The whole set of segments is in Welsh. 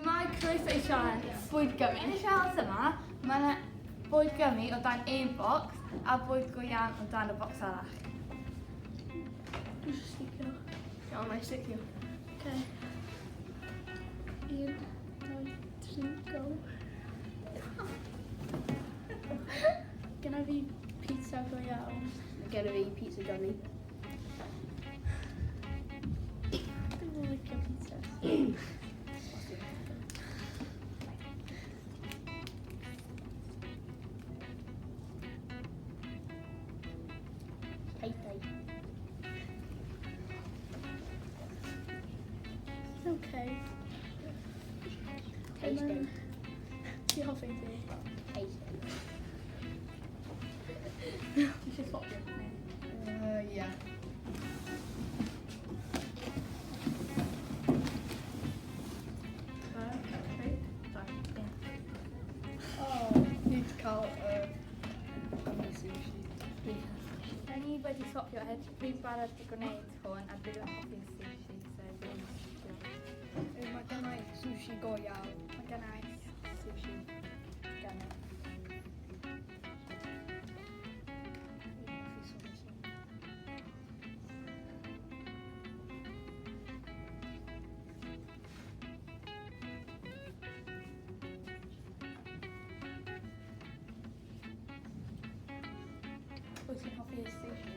Mae croeso i sialens bwyd gummy. Yn y sialens yma, mae yna bwyd gummy o dan un bocs a bwyd go iawn o dan y bocs arall. Dwi eisiau sticio. Iawn, na i sticio. Okay. 1, 2, 3, go. Gynna fi pizza go iawn. Gynna fi pizza gummy. Dwi'n licio pizza. Tasty. Okay. Tasty. Ti hoffi fi? Tasty. Ti eisiau swapio? Yeah. Oh, Ni wedi cael gummy sushi. Da ni wedi swapio heb dwi'n barod i gwneud hwn a dwi'n hoffi sushi, so dwi'n swapio. Mae gennau sushi go iawn. Mae gennau sushi gummy. Dwi'n hoffi sushi. Wyt ti'n hoffi sushi?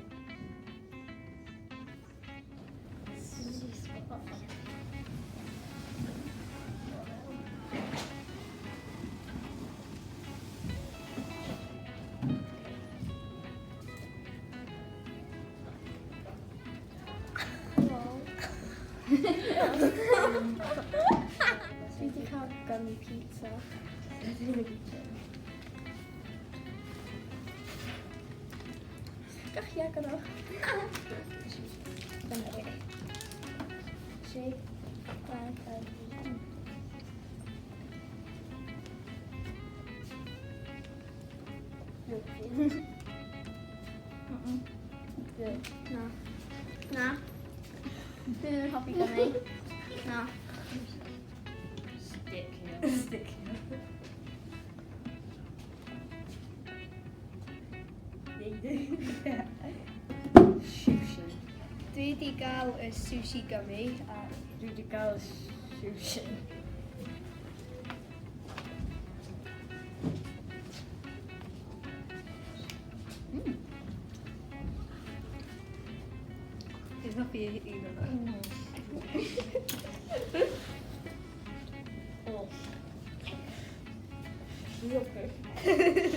Sushi spot. Dwi wedi cael gummy pizza. Dwi'n licio. Gach i agor o. Dyna fi. 3, 2, 1. Na. Na. Dwi ddim yn hoffi gummy. Na. Stick. Stick. Sushi. Dwi wedi gael y sushi gummy a Dwi wedi gael sushi. Dwi'n hoffi un o'n Oh. Real perfect.